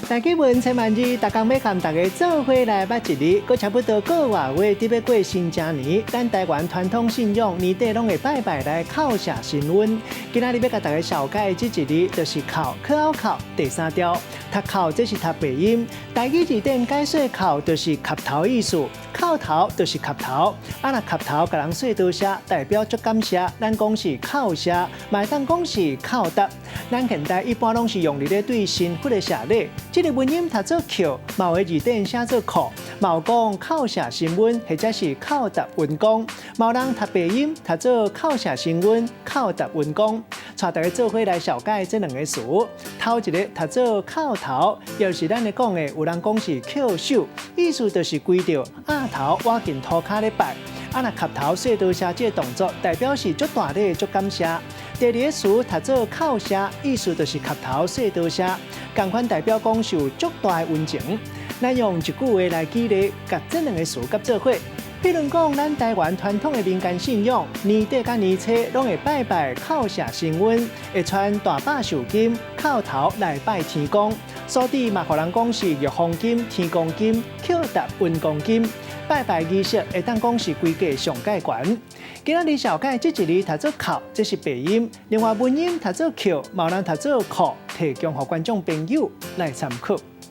大家文千萬字，逐工欲共大家做伙來捌一字，閣差不多個外月佇欲過新正年，咱台灣傳統信仰年底攏會拜拜來叩謝神恩。今仔日欲共大家紹介的這一字，就是叩，可口第三調。讀叩這是讀白音，台語字典解說叩就是磕頭意思，叩頭就是磕頭。啊，若磕頭共人說多謝，代表足感謝，咱講是叩謝，嘛會當講是叩答。咱現代一般攏是用佇咧對神佛的謝禮。這个文音讀做叩，嘛有的字典寫做叩，嘛有講叩謝神恩，或者是叩答恩公。嘛有人讀白音讀做叩謝神恩、叩答恩公。帶大家做伙來紹介這兩个詞，頭一个讀做叩頭，又是咱咧講的，有人講是叩首，意思就是跪著額頭倚近塗跤咧拜。啊，若磕頭說多謝這个動作，代表是足大禮、足感謝。第二个詞讀做叩謝，意思就是磕頭說多謝，仝款代表講受足大的恩情。咱用一句話來舉例，共這兩个詞佮做伙。比如講，咱台灣傳統的民間信仰，年底佮年初攏會拜拜叩謝神恩，會穿大百壽金叩頭來拜天公，所以嘛，予人講是玉皇金、天公金、叩答恩公金。拜拜儀式會當講是規格上蓋懸。今仔日紹介這一字讀做叩，這是白音；另外文音讀做叩，嘛有人讀做扣，提供予觀眾朋友來參考。